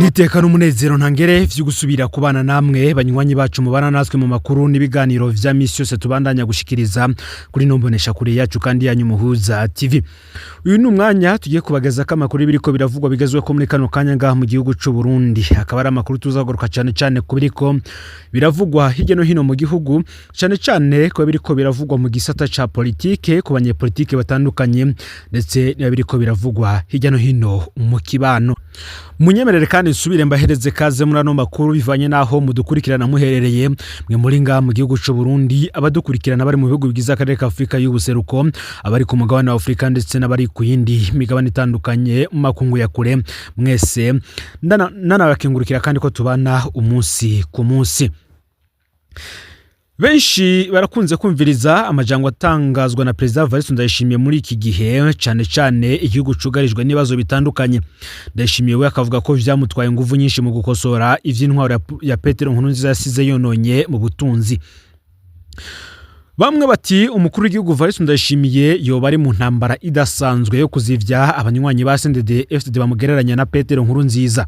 Niteka n'umunezero ntangere vyo gusubira kubana namwe, banywanyi bacu mubana natwe mu makuru n'ibiganiro vya misi yose tubandanya gushikiriza kuri nombonesha kure yacu kandi yanyu Muhuza TV. Uyu ni umwanya tugiye kubageza ko amakuru biriko biravugwa bigezweho muri kano kanya ngaha mu gihugu c'u Burundi. Akaba ari amakuru tuzagaruka cyane cyane ku biriko biravugwa hirya no hino mu gihugu, cyane cyane ko biriko biravugwa mu gisata ca politike ku banyepolitike batandukanye, ndetse niba biriko biravugwa hirya no hino mu kibano. Munyemerere kandi nsubire mbahereze kaze muri ano makuru bivanye n'aho mudukurikirana muherereye, mwe muri ngaha mu gihugu c'u Burundi, abadukurikirana bari mu bihugu bigize akarere ka Afurika y'ubuseruko, abari ku mugabane wa Afurika ndetse n'abari ku yindi migabane itandukanye mu makungu ya kure. Mwese nanabakengurukira kandi ko tubana umunsi ku munsi. Benshi barakunze kumviriza amajambo atangazwa na Perezida Evariste Ndayishimiye muri iki gihe, cyane cyane igihugu cugarijwe n'ibibazo bitandukanye. Ndayishimiye we akavuga ko vyamutwaye inguvu nyinshi mu gukosora ivy'intwaro ya Petero Nkurunziza yasize yononye mu butunzi. Bamwe bati umukuru w'igihugu Evariste Ndayishimiye yoba ari mu ntambara idasanzwe yo kuzivya abanywanyi ba CNDD FDD bamugereranya na Petero Nkurunziza.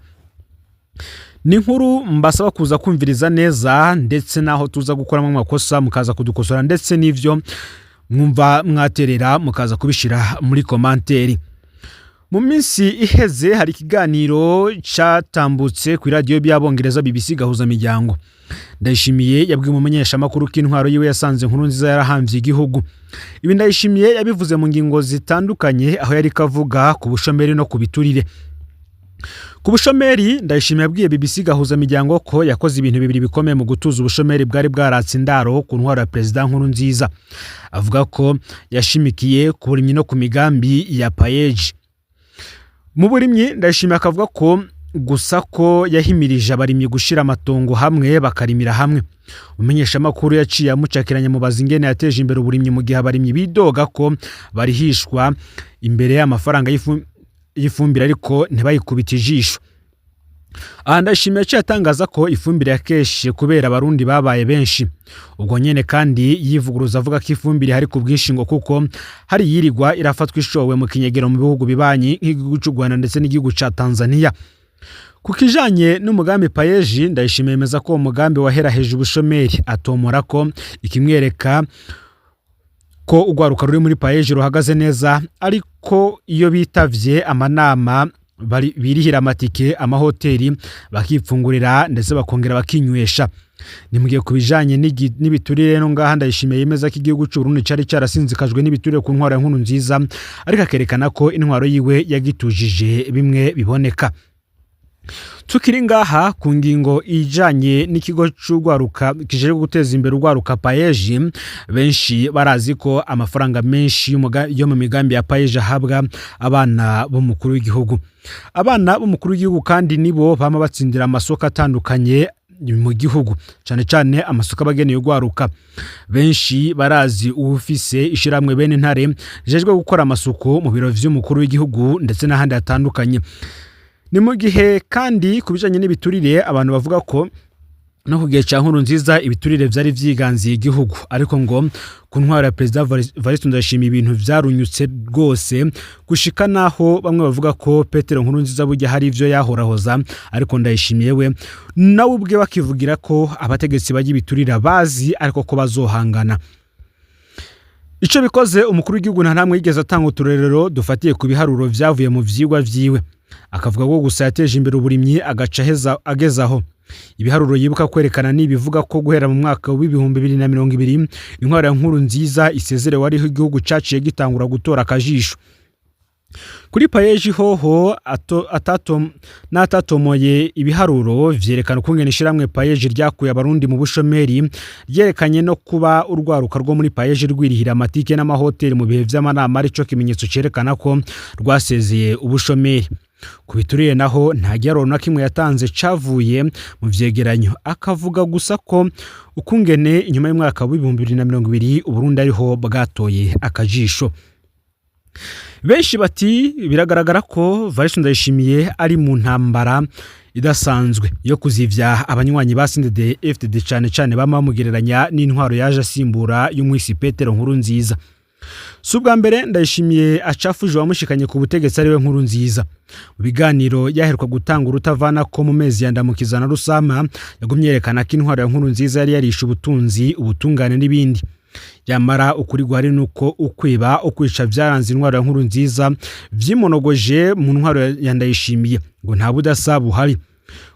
Ni inkuru mbasaba kuza kumviriza neza, ndetse naho tuza gukoramo amakosa mukaza kudukosora, ndetse n'ivyo mwumva mwaterera mukaza kubishira muri commentaire. Mu minsi iheze hari ikiganiro catambutse ku iradiyo by'Abongereza BBC Gahuza Miryango. Ndayishimiye yabwiye umumenyeshamakuru ko intwaro yiwe yasanze Nkurunziza yarahamvye igihugu. Ibi Ndayishimiye yabivuze mu ngingo zitandukanye, aho yari kavuga ku bushomeri no ku biturire. Ku bushomeri, Ndayishimiye yabwiye BBC Gahuza Miryango ko yakoze ibintu bibiri bikomeye mu gutuza ubushomeri bwari bwaratse indaro ku ntwaro ya Perezida Nkurunziza. Avuga ko yashimikiye ku burimyi no ku migambi ya PAEEJ. Mu burimyi, Ndayishimiye akavuga ko gusa ko yahimirije abarimyi gushira amatongo hamwe bakarimira hamwe. Umumenyeshamakuru yaciye amucakiranya, mubaza ingene yateje imbere uburimyi mu gihe abarimyi bidoga ko barihishwa imbere y'amafaranga y'ifumbire ariko ntibayikubite ijisho. Aha Ndayishimiye yaciye atangaza ko ifumbire yakeshe kubera Abarundi babaye benshi. Ubwo nyene kandi yivuguruza, avuga ko ifumbire hari ku bwinshi, ngo kuko hari yirirwa irafatwa ishowe mu kinyegero mu bihugu bibanyi nk'igihugu c'u Rwanda ndetse n'igihugu ca Tanzania. Ku kijanye n'umugambi PAEEJ, Ndayishimiye yemeza ko uwo mugambi waheraheje ubushomeri. Atomora ko ikimwereka ko urwaruka ruri muri PAEEJ ruhagaze neza, ariko iyo bitavye amanama birihira amatike, amahoteli, bakipfungurira ndetse bakongera bakinywesha. Ni mugihe ku bijanye n'ibiturire no ngaha Ndayishimiye yemeza ko igihugu c'u Burundi cari carasinzikajwe n'ibiturire ku ntwaro ya Nkurunziza, ariko akerekana ko intwaro yiwe yagitujije bimwe biboneka. Tukiri ngaha ku ngingo ijanye n'ikigo c'urwaruka kijejwe guteza imbere urwaruka PAEEJ, benshi barazi ko amafaranga menshi yo mu migambi ya PAEEJ ahabwa abana b'umukuru w'igihugu. Abana b'umukuru w'igihugu kandi nibo bama batsindira amasoko atandukanye mu gihugu, cane cane amasoko abageneye urwaruka. Benshi barazi uwufise ishiramwe Bene Ntare rijejwe gukora amasuku mu biro vy'umukuru w'igihugu ndetse n'ahandi hatandukanye. Ni mu gihe kandi ku bijanye n'ibiturire abantu bavuga ko no ku gihe ca Nkurunziza ibiturire vyari vyiganziye igihugu, ariko ngo ku ntwaro ya Perezida Evariste Ndayishimiye ibintu vyarunyutse rwose, gushika naho bamwe bavuga ko Petero Nkurunziza burya hari ivyo yahorahoza, ariko Ndayishimiye we nawe ubwe bakivugira ko abategetsi bajya ibiturire bazi, ariko ko bazohangana. Ico bikoze, umukuru w'igihugu nta namwe yigeze atanga uturerero dufatiye ku biharuro vyavuye mu vyigwa vyiwe. Akavuga ko gusa yateje imbere uburimyi, agaca aheza agezaho. Ibiharuro yibuka kwerekana nibivuga ko guhera mu mwaka w'2020 intwaro ya Nkurunziza isezerewe ariho igihugu caciye gitangura gutora akajisho. Kuri PAEEJ hoho n'atatomoye ibiharuro vyerekana ukungene ishiramwe PAEEJ ryakuye Abarundi mu bushomeri, ryerekanye no kuba urwaruka rwo muri PAEEJ rwirihira amatike n'amahoteli mu bihe vy'amanama arico kimenyetso cerekana ko rwasezeye ubushomeri. Ku biturire naho nta giharuro na kimwe yatanze cavuye mu vyegeranyo, akavuga gusa ko ukungene inyuma y'umwaka w'2020 Uburundi ariho bwatoye akajisho. Benshi bati biragaragara ko Evariste Ndayishimiye ari mu ntambara idasanzwe yo kuzivya abanywanyi ba CNDD FDD, cane cane bama bamugereranya n'intwaro yaje asimbura y'umwisi Petero Nkurunziza. Si ubwa mbere Ndayishimiye acafuje uwamushikanye ku butegetsi, ariwe Nkuru Nziza. Mu biganiro yaheruka gutanga urutavana ko mu mezi ya Ndamukiza na Rusama, yagumye yerekana ko intwaro ya Nkuru Nziza yari yarishe ubutunzi, ubutungane n'ibindi. Yamara ukuri guhari nuko ukwiba, ukwica byaranze intwaro ya Nkuru Nziza vyimonogoje mu ntwaro ya Ndayishimiye, ngo nta budasa buhari.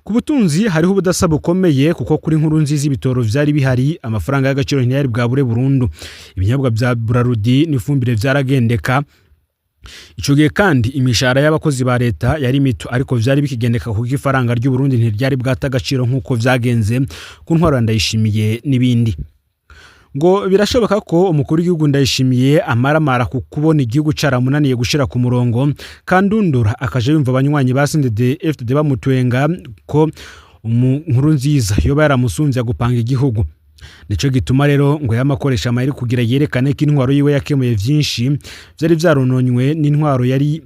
Ku butunzi hariho ubudasa bukomeye, kuko kuri Nkuru Nziza ibitoro vyari bihari, amafaranga y'agaciro ntiyari bwabure burundu, ibinyobwa bya Brarudi n'ifumbire vyaragendeka. Ico gihe kandi imishahara y'abakozi ba leta yari mito, ariko vyari bikigendeka kuko ifaranga ry'u Burundi ntiryari bwata agaciro nk'uko vyagenze ku ntwaro ya Ndayishimiye n'ibindi. Ngo birashoboka ko umukuru w'igihugu Ndayishimiye amaramara ku kubona igihugu caramunaniye gushira ku murongo kandundura, akaja yumva abanywanyi ba CNDD FDD bamutwenga ko Nkuru Nziza yoba yaramusumvye gupanga igihugu. Nico gituma rero ngo yamakoresha amayeri kugira yerekane ko intwaro yiwe yakemuye vyinshi vyari vyarononywe n'intwaro yari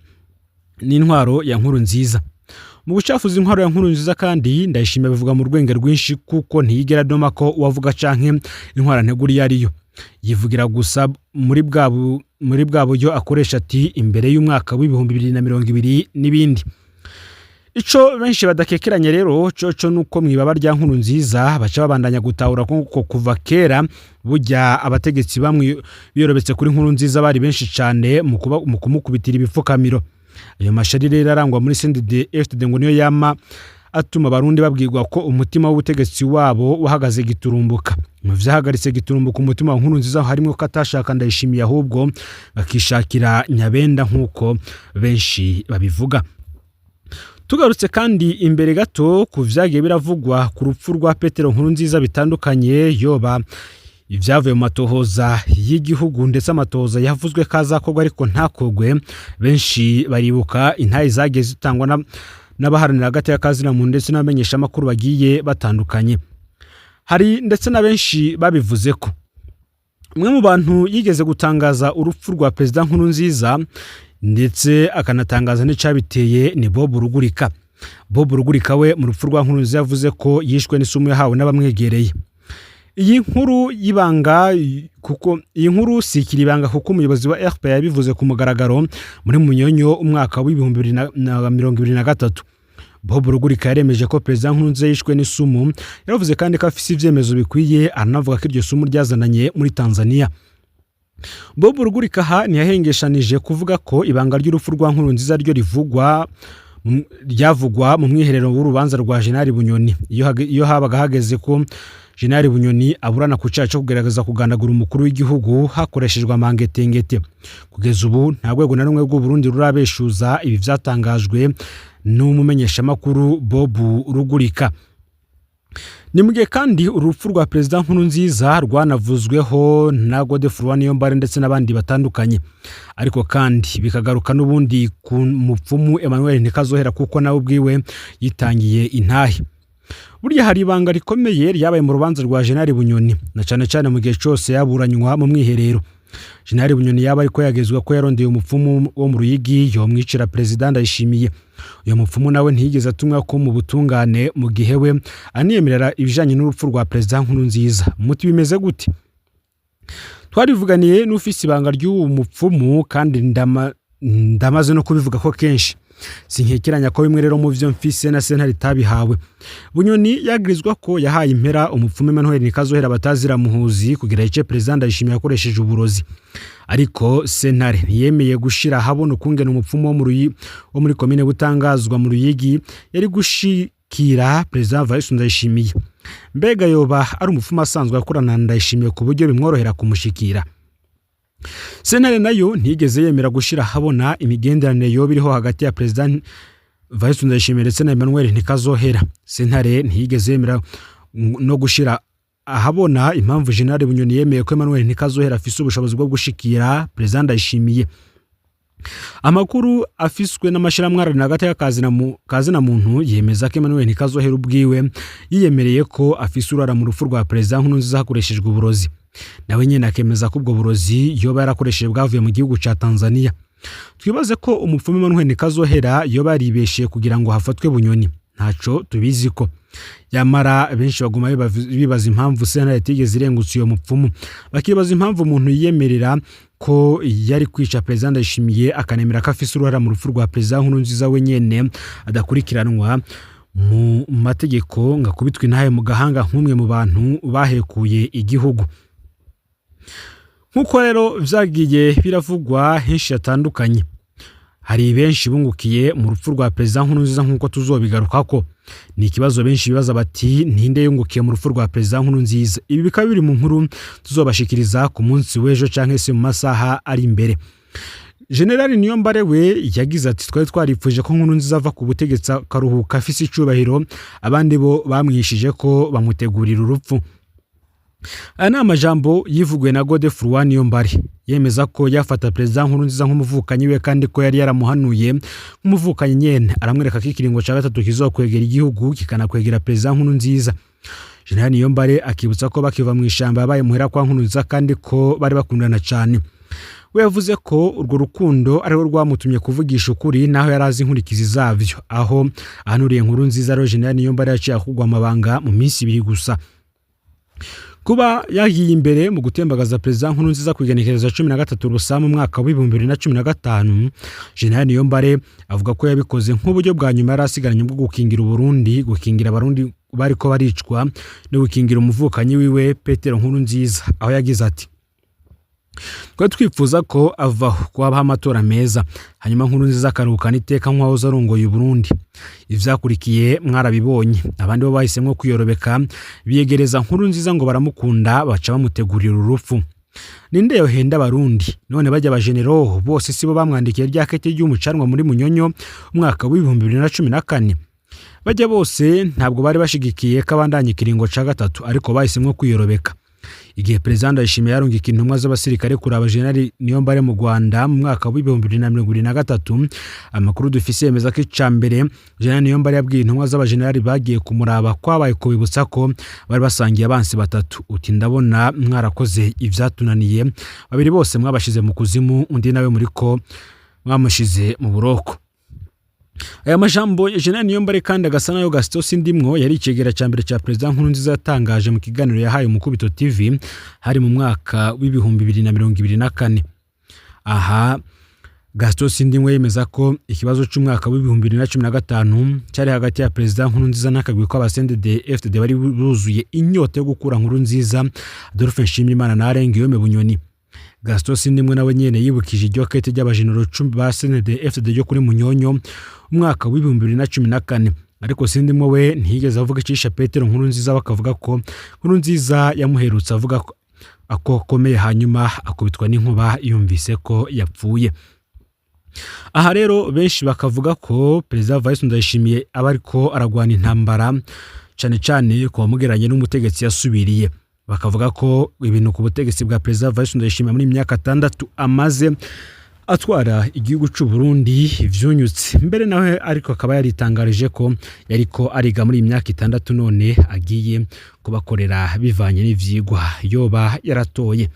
n'intwaro ya Nkuru Nziza. Mu gucafuza intwaro ya Nkuru Nziza kandi, Ndayishimiye bivuga mu rwenge rwinshi, kuko ntiyigera adoma ko uwavuga canke intwara ntegura iyo ariyo. Yivugira gusa muri bwa buryo akoresha ati imbere y'umwaka w'2020 n'ibindi. Ico benshi badakekeranye rero coco nuko mwibaba rya Nkuru Nziza baca babandanya gutahura ko kuva kera burya abategetsi bamwe biyorobetse kuri Nkuru Nziza bari benshi cane mu kumukubitira ibipfukamiro. Ayo mashari rero arangwa muri CNDD FDD ngo niyo yama atuma Abarundi babwirwa ko umutima w'ubutegetsi wabo wahagaze giturumbuka. Mu vyahagaritse giturumbuka umutima wa Nkuru Nziza harimo ko atashaka Ndayishimiye, ahubwo bakishakira Nyabenda nk'uko benshi babivuga. Tugarutse kandi imbere gato ku vyagiye biravugwa ku rupfu rwa Petero Nkurunziza bitandukanye, yoba ibyavuye mu matohoza y'igihugu ndetse amatohoza yavuzwe ko azakorwa ariko ntakogwe, benshi baribuka intayi zagiye zitangwa n'abaharanira agateka ka muntu ndetse n'abamenyeshamakuru bagiye batandukanye. Hari ndetse na benshi babivuze ko umwe mu bantu yigeze gutangaza urupfu rwa Perezida Nkurunziza ndetse akanatangaza n'icyabiteye ni Bob Rugurika. Bob Rugurika we mu rupfu rwa Nkurunziza yavuze ko yishwe n'isumu yahawe n'abamwegereye. Iyi nkuru y'ibanga, kuko iyi nkuru si ikiri ibanga, kuko umuyobozi wa RPA yabivuze ku mugaragaro muri Munyonyo umwaka w'2023. Bob Rugurika yaremeje ko Perezida Nkurunziza yishwe n'isumu. Yaravuze kandi ko afise ivyemezo bikwiye, aranavuga ko iryo sumu ryazananye muri Tanzania. Bob Rugurika aha ntiyahengeshanije kuvuga ko ibanga ry'urupfu rwa Nkurunziza ryo rivugwa ryavugwa mu mwiherero w'urubanza rwa Jenerali Bunyoni, iyo habaga hageze ko Jenerali Bunyoni aburana ku cyaha cyo kugerageza kugandagura umukuru w'igihugu hakoreshejwe amangetengete. Kugeza ubu nta rwego na rumwe rw'u Burundi rurabeshuza ibi vyatangajwe n'umumenyeshamakuru Bob Rugurika. Ni mu gihe kandi urupfu rwa Perezida Nkurunziza rwanavuzweho na Godefroid Niyombare ndetse n'abandi batandukanye, ariko kandi bikagaruka n'ubundi ku mupfumu Emmanuel Ntikazohera, kuko nawe ubwiwe yitangiye intahe. Burya hari ibanga rikomeye ryabaye mu rubanza rwa Jenerali Bunyoni, na cyane cyane mu gihe cyose yaburanywa mu mwiherero. Jenerali Bunyoni yaba ariko yagezwa ko yarondeye umupfumu wo mu Ruyigi yomwicira Perezida Ndayishimiye. Uyu mupfumu nawe ntiyigeze atumwa ko mu butungane, mu gihe we aniyemerera ibijanye n'urupfu rwa Perezida Nkurunziza. Muti bimeze gute? Twarivuganiye n'ufise ibanga ry'uwo mupfumu, kandi ndamaze no kubivuga ko kenshi. Sinkekeranya ko bimwe rero mu vyo mfise na sentare itabihawe. Bunyoni yagirizwa ko yahaye impera umupfumu Emmanuel Nikazohera batazira muhuzi kugira yice Perezida Ndayishimiye yakoresheje uburozi, ariko sentare ntiyemeye gushira ahabona ukungene umupfumu wo muri komine Butangazwa mu Ruyigi yari gushikira Perezida Evariste Ndayishimiye. Mbega yoba ari umupfumu asanzwe akorana na Ndayishimiye ku buryo bimworohera kumushikira? Sentare nayo ntiyigeze yemera gushira ahabona imigenderanire yoba iriho hagati ya Perezida Evariste Ndayishimiye ndetse na Emmanuel Ntikazohera. Sentare ntiyigeze yemera no gushira ahabona impamvu General Bunyoni yemeye ko Emmanuel Ntikazohera afise ubushobozi bwo gushikira Perezida Ndayishimiye. Amakuru afiswe n'amashyirahamwe aharanira agateka kazina muntu yemeza ko Emmanuel Ntikazohera ubwiwe yiyemereye ko afise uruhara mu rupfu rwa Perezida Nkurunziza hakoreshejwe uburozi. Nawe nyine akemeza ko ubwo burozi yoba yarakoresheje bwavuye mu gihugu ca Tanzania. Twibaze ko umupfumu Emmanuel Ntikazohera yoba yaribeshe kugira ngo hafatwe Bunyoni. Ntaco tubizi ko yamara benshi baguma bibaza impamvu sentare itigeze irengutsa iyo mupfumu, bakibaza impamvu umuntu yiyemerera ko yari kwica Perezida Ndayishimiye, akanemera ko afise uruhara mu rupfu rwa Perezida Nkurunziza, wenyene adakurikiranwa mu mategeko ngo akubitwe intahe mu gahanga nk'umwe mu bantu bahekuye igihugu. Nk'uko rero vyagiye biravugwa henshi hatandukanye, hari benshi bungukiye mu rupfu rwa Perezida Nkurunziza, nk'uko tuzobigarukako. Ni ikibazo benshi bibaza bati: "Ninde yungukiye mu rupfu rwa Perezida Nkurunziza?" Ibi bikaba biri mu nkuru tuzobashikiriza ku munsi w'ejo canke se mu masaha ari imbere. Generali Niyombare we yagize ati: "Twari twaripfuje ko Nkurunziza ava ku butegetsi akaruhuka afise icubahiro, abandi bo bamwishije ko bamutegurira urupfu." Aya ni amajambo yivuguye na Godefroid Niyombare, yemeza ko yafata Perezida Nkurunziza nk'umuvukanyi we, kandi ko yari yaramuhanuye nk'umuvukanyi nyene, aramwereka ko ikiringo ca gatatu kizokwegera igihugu, kikanakwegera Perezida Nkurunziza. General Niyombare akibutsa ko bakiva mu ishamba yabaye muhera kwa Nkurunziza, kandi ko bari bakundana cane. We yavuze ko urwo rukundo ariho rwamutumye kuvugisha ukuri naho yari azi inkurikizi zavyo. Aho ahanuriye Nkurunziza rero, General Niyombare yaciye akugwa amabanga mu minsi 2 gusa. Kuba yagiye imbere mu gutembagaza Perezida Nkurunziza ku igenekerezo 13 Rusama umwaka wa 2015, General Niyombare avuga ko yabikoze nk'uburyo bwa nyuma yari asigaranye bwo gukingira Uburundi, gukingira Abarundi bariko baricwa no gukingira umuvukanyi wiwe Petero Nkurunziza, aho yagize ati: "Twari twifuza ko avaho, ko habaho amatora meza, hanyuma Nkurunziza akaruhukana iteka nk'uwahoze arongoye Uburundi. Ivyakurikiye mwarabibonye. Abandi bo bahisemwo kwiyorobeka, biyegereza Nkurunziza ngo baramukunda, baca bamutegurira urupfu. Ninde yohenda Abarundi none? Bajya abajenero bose sibo bamwandikiye rya kete ry'umucanwa muri Munyonyo umwaka wa 2014? Bajya bose ntabwo bari bashigikiye ko abandanya ikiringo ca gatatu, ariko bahisemwo kwiyorobeka." Igihe Perezida Ndayishimiye yarungika intumwa z'abasirikare kuraba General Niyombare mu Rwanda mu mwaka wa 2023, amakuru dufise yemeza ko ica mbere General Niyombare yabwiye intumwa z'abajenerali bagiye kumuraba kwabaye kubibutsa ko bari basangiye abansi batatu. Uti: "Ndabona mwarakoze ivyatunaniye, babiri bose mwabashize mu kuzimu, undi nawe muriko mwamushize mu buroko." Aya majambo ya General Niyombare kandi agasa nayo Gaston Sindimwo, yari icegera ca mbere ca Perezida Nkurunziza, yatangaje mu kiganiro yahaye Umukubito TV hari mu mwaka wa 2024. Aha Gaston Sindimwo yemeza ko ikibazo c'umwaka wa 2015 cyari hagati ya Perezida Nkurunziza n'akagwi kw'aba CNDD FDD bari buzuye inyota yo gukura Nkurunziza, Adolphe Nshimirimana na Alain Guillaume Bunyoni. Gaston Sindimwo nawe nyene yibukije iryo kete ry'abajenero 10 ba CNDD FDD ryo kuri Munyonyo umwaka wa 2014, ariko Sindimwo we ntiyigeze avuga icisha Petero Nkurunziza, bakavuga ko Nkurunziza yamuherutse avuga ko akomeye, hanyuma akubitwa n'inkuba yumvise ko yapfuye. Aha rero benshi bakavuga ko Perezida Evariste Ndayishimiye aba ariko aragwana intambara cane cane ku bamugeranye n'umutegetsi yasubiriye, bakavuga ko ibintu ku butegetsi bwa Perezida Evariste Ndayishimiye muri myaka 6 amaze atwara igihugu c'u Burundi vyunyutse mbere nawe, ariko akaba yaritangarije ko yariko ariga muri iyi myaka 6, none agiye kubakorera bivanye n'ivyigwa yoba yaratoye.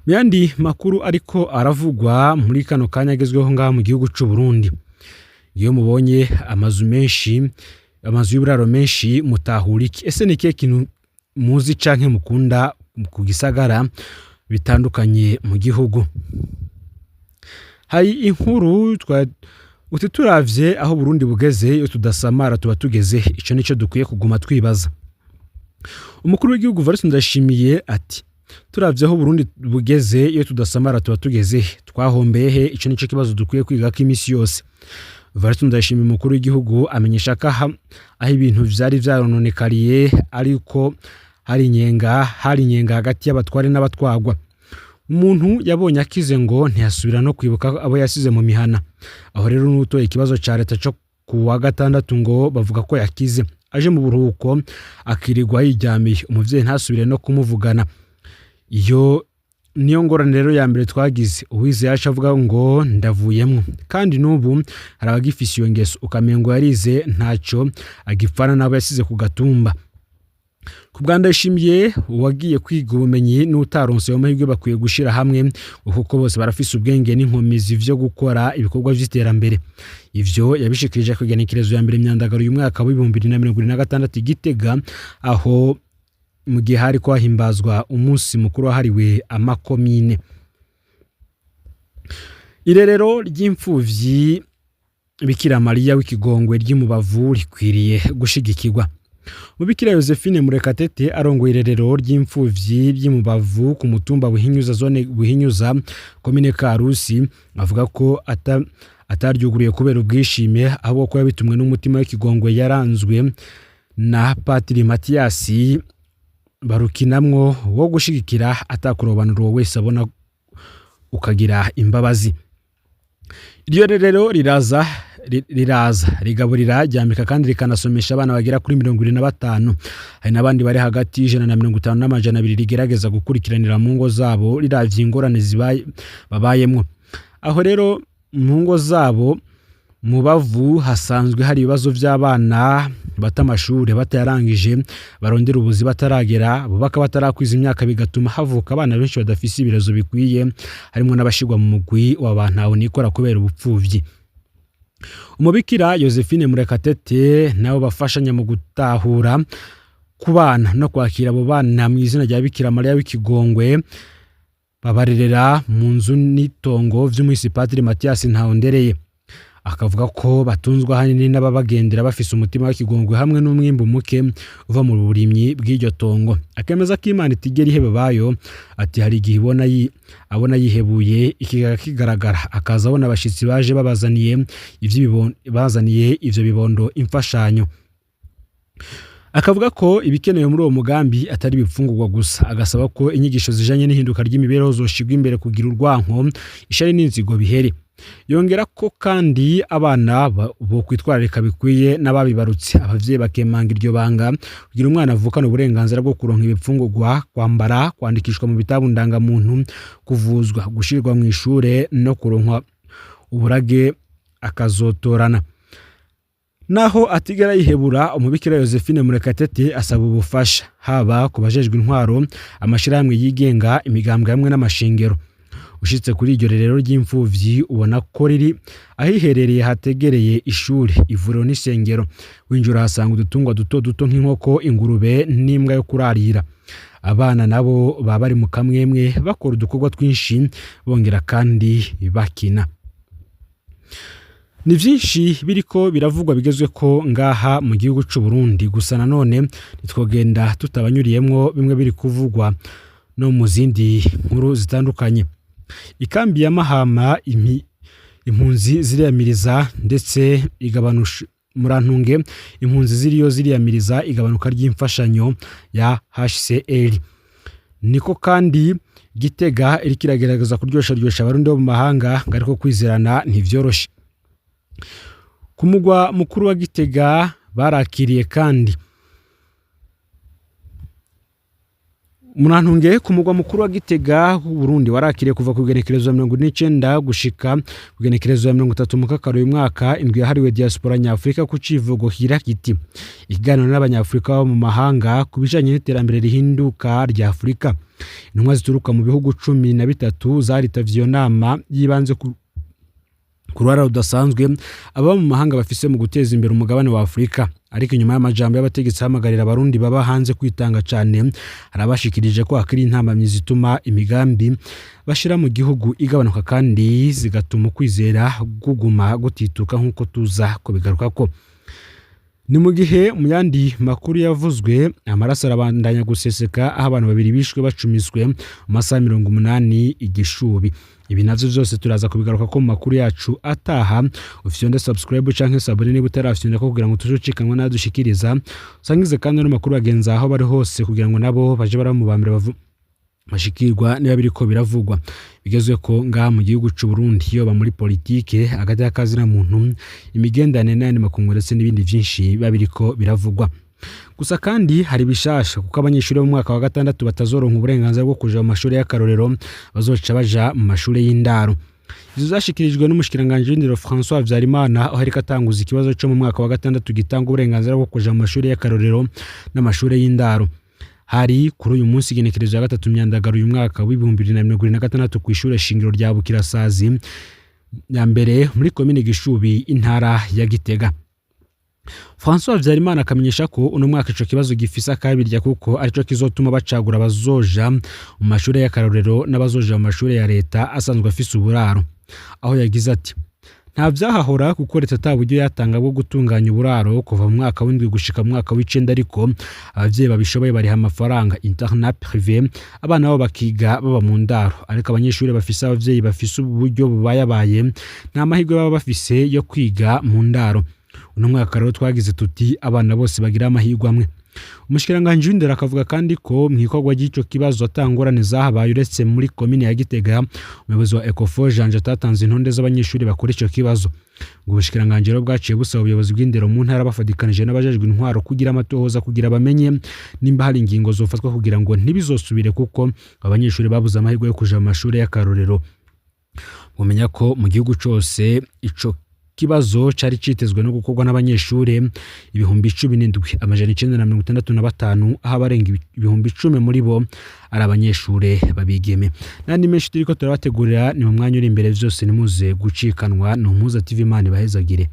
Mu yandi makuru ariko aravugwa muri kano kanya agezweho ngaha mu gihugu c'u Burundi, iyo mubonye amazu menshi, amazu y'uburaro menshi, mutahura iki? Ese ni ikihe kintu muzi canke mukunda ku gisagara bitandukanye mu gihugu? Hari inkuru uti: "Turavye aho Burundi bugeze, iyo tudasamara tuba tugeze?" Ico nico dukwiye kuguma twibaza. Umukuru w'igihugu Evariste Ndayishimiye ati: "Turavye aho Burundi bugeze, iyo tudasamara tuba tugeze he? Twahombeye he?" Ico nico kibazo dukwiye kwigako imisi yose. Evariste Ndayishimiye, umukuru w'igihugu, amenyesha ko aho ibintu vyari vyarononekariye ariko hari inyenga hagati y'abatware n'abatwagwa. Umuntu yabonye akize ngo ntiyasubira no kwibuka abo yasize mu mihana. Aho rero n'utoye ikibazo ca leta co ku wa gatandatu ngo bavuga ko yakize, aje mu buruhuko akirirwa yiryamiye, umuvyeyi ntasubire no kumuvugana. Iyo niyo ngorane rero ya mbere twagize. Uwize yacu avuga ngo ndavuyemwo, kandi n'ubu hari abagifise iyo ngeso, ukamengo yarize ntaco agipfana n'abo yasize ku gatumba. Ku bwa Ndayishimiye, uwagiye kwiga ubumenyi n'utaronse ayo mahirwe bakwiye gushira hamwe, kuko bose barafise ubwenge n'inkomezi vyo gukora ibikorwa vy'iterambere. Ivyo yabishikirije ku igenekerezo ya mbere Myandagaro uyu mwaka w'2026 i Gitega, aho mu gihe hariko hahimbazwa umunsi mukuru wahariwe amakomine. Irerero ry'imfuvyi Bikira Mariya w'Ikigongwe ry'Imubavu rikwiriye gushigikirwa. Mubikira Josephine Murekatete arongoye irerero ry'imfuvyi ry'Imubavu ku mutumba Buhinyuza, zone Buhinyuza, komine Karusi, avuga ko ataryuguriye kubera ubwishime, ahubwo ko yabitumwe n'umutima w'ikigongwe yaranzwe na Patiri Matiyasi Barukinamwo wo gushigikira atakurobanura uwo wese abona ukagira imbabazi. Iryo rerero riraza rigaburira, ryambika kandi rikanasomesha abana bagera kuri 75. Hari n'abandi bari hagati y'150 n'200 rigerageza gukurikiranira mu ngo zabo riravye ingorane babayemwo. Aho rero mu ngo zabo Mubavu hasanzwe hari ibibazo vy'abana bata amashure batayarangije, barondera ubuzi bataragera, bubaka batarakwiza imyaka, bigatuma havuka abana benshi badafise ibirezo bikwiye, harimwo n'abashirwa mu mugwi wa ba ntahonikora kubera ubupfuvyi. Umubikira Josephine Murekatete nabo bafashanya mu gutahura ku bana no kwakira abo bana mu izina rya Bikira Mariya w'Ikigongwe, babarerera mu nzu n'itongo vy'umuhisi Patiri Mathias Ntahondereye. Akavuga ko batunzwe ahanini n'ababagendera bafise umutima w'ikigongwe hamwe n'umwimbu muke uva mu burimyi bw'iryo tongo. Akemeza ko Imana itigera iheba abayo, ati hari igihe abona yihebuye ikigaga kigaragara, akaza abona abashitsi baje babazaniye bazaniye ivyo bibondo imfashanyo. Akavuga ko ibikenewe muri uwo mugambi atari ibifungurwa gusa, agasaba ko inyigisho zijanye n'ihinduka ry'imibereho zoshirwa imbere kugira urwanko, ishari n'inzigo bihere. Yongera ko kandi abana bo kwitwararika bikwiye n'ababibarutse, abavyeyi bakemanga iryo banga kugira umwana avukane uburenganzira bwo kuronka ibifungurwa, kwambara, kwandikishwa mu bitabo ndangamuntu, kuvuzwa, gushirwa mu ishure no kuronka uburage akazotorana. Naho atigera yihebura, umubikira Josephine Murekatete asaba ubufasha haba ku bajejwe intwaro, amashirahamwe yigenga, imigambwe hamwe n'amashengero. Ushitse kuri iryo rerero ry'imfuvyi ubona ko riri ahiherereye hategereye ishuri, ivuriro n'isengero. Winjira uhasanga udutungwa duto duto nk'inkoko, ingurube n'imbwa yo kurarira. Abana nabo baba bari mu kamwemwe bakora udukorwa twinshi bongera kandi bakina. Ni vyinshi biriko biravugwa bigezwe ko ngaha mu gihugu c'u Burundi, gusa nanone ntitwogenda tutabanyuriyemwo bimwe biri kuvugwa no mu zindi nkuru zitandukanye. Ikambi ya Mahama impunzi ziriyamiriza ndetse igabanusha murantunge impunzi ziriyo ziriyamiriza igabanuka ry'imfashanyo ya HCR. Niko kandi Gitega iriko iragerageza kuryosharyosha abarundi bo mu mahanga, ngo ariko kwizerana ntivyoroshe. Ku mugwa mukuru wa Gitega barakiriye kandi Murantunge ku mugwa mukuru wa Gitega Burundi warakiriye kuva ku igenekerezo ya 49 gushika ku igenekerezo ya 30 Mukakaro uyu mwaka indwi yahariwe diaspora nyafurika ku civugo kigira kiti ikiganiro n'abanyafurika bo mu mahanga ku bijanye n'iterambere rihinduka rya Afurika. Intumwa zituruka mu bihugu 13 zaritavye iyo nama yibanze ku ruhara rudasanzwe ababa mu mahanga bafise mu guteza imbere umugabane wa Afurika. Ariko inyuma y'amajambo y'abategetsi ahamagarira abarundi baba hanze kwitanga cane, hari abashikirije ko hakiri intambamyi zituma imigambi bashira mu gihugu igabanuka kandi zigatuma ukwizera kuguma gutituka nk'uko tuza kubigarukako. Ni mu gihe mu yandi makuru yavuzwe amaraso arabandanya guseseka aho abantu babiri bishwe bacumiswe mu masaha 80 igishubi. Ibi navyo vyose turaza kubigaruka ko mu makuru yacu ataha. Ufyonde subscribe canke sabone niba utarafyonda ko kugira ngo tuzucikanwe n'adushikiriza. Usangize kandi no makuru bagenzi aho bari hose kugira ngo nabo baje baramubambira bashikirwa niba biriko biravugwa. Bigezwe ko ngaha mu gihugu c'u Burundi yoba muri politike, hagati y'akazina muntu, imigenderanire n'ayandi makungu ndetse n'ibindi vyinshi biba biriko biravugwa. Gusa kandi hari bishasha kuko abanyeshuri bo mu mwaka wa gatandatu batazoronka uburenganzira bwo kuja mu mashuri y'akarorero, bazoca baja mu mashuri y'indaro. Izo zashikirijwe n'umushikiranganji w'indero François Habyarimana, aho ariko atanguza ikibazo cyo mu mwaka wa gatandatu gitanga uburenganzira bwo kuja mu mashuri y'akarorero n'amashuri y'indaro. Hari kuri uyu munsi igenekerezo ya 3 Myandagaro uyu mwaka w'2026 ku ishure shingiro rya Bukirasazi ya mbere muri komine Gishubi, intara ya Gitega. François Habyarimana akamenyesha ko uno mwaka ico kibazo gifise akabirya, kuko arico kizotuma bacagura abazoja mu mashuri y'akarorero n'abazoja mu mashuri ya leta asanzwe afise uburaro, aho yagize ati: "Nta vyahahora, kuko leta ata buryo yatanga bwo gutunganya uburaro kuva mu mwaka w'indwi gushika mu mwaka w'icenda, ariko abavyeyi babishoboye bariha amafaranga internat privé, abana babo bakiga baba mu ndaro. Ariko abanyeshuri bafise abavyeyi bafise uburyo bubayabaye nta mahirwe baba bafise yo kwiga mu ndaro. Uno mwaka rero twagize tuti abana bose bagira amahirwe amwe." Umushikiranganji w'indero akavuga kandi ko mu ikorwa ry'ico kibazo ata ngorane zahabaye, uretse muri komine ya Gitega umuyobozi wa Ecofo Janje atatanze intonde z'abanyeshuri bakora ico kibazo. Ngo ubushikiranganji rero bwaciye busaba ubuyobozi bw'indero mu ntara bafatikanije n'abajejwe intwaro kugira amatohoza, kugira bamenye nimba hari ingingo zofatwa kugira ngo ntibizosubire, kuko abanyeshuri babuze amahirwe yo kuja mu mashuri y'akarorero. Mumenya ko mu gihugu cose ico kibazo cari citezwe no gukorwa n'abanyeshure 17,965, aho abarenga 10,000 muri bo ari abanyeshure babigeme. N'andi menshi turiko turabategurira ni mu mwanya uri imbere, vyose nimuze gucikanwa. Ni Umuhuza TV, Imana ibahezagire.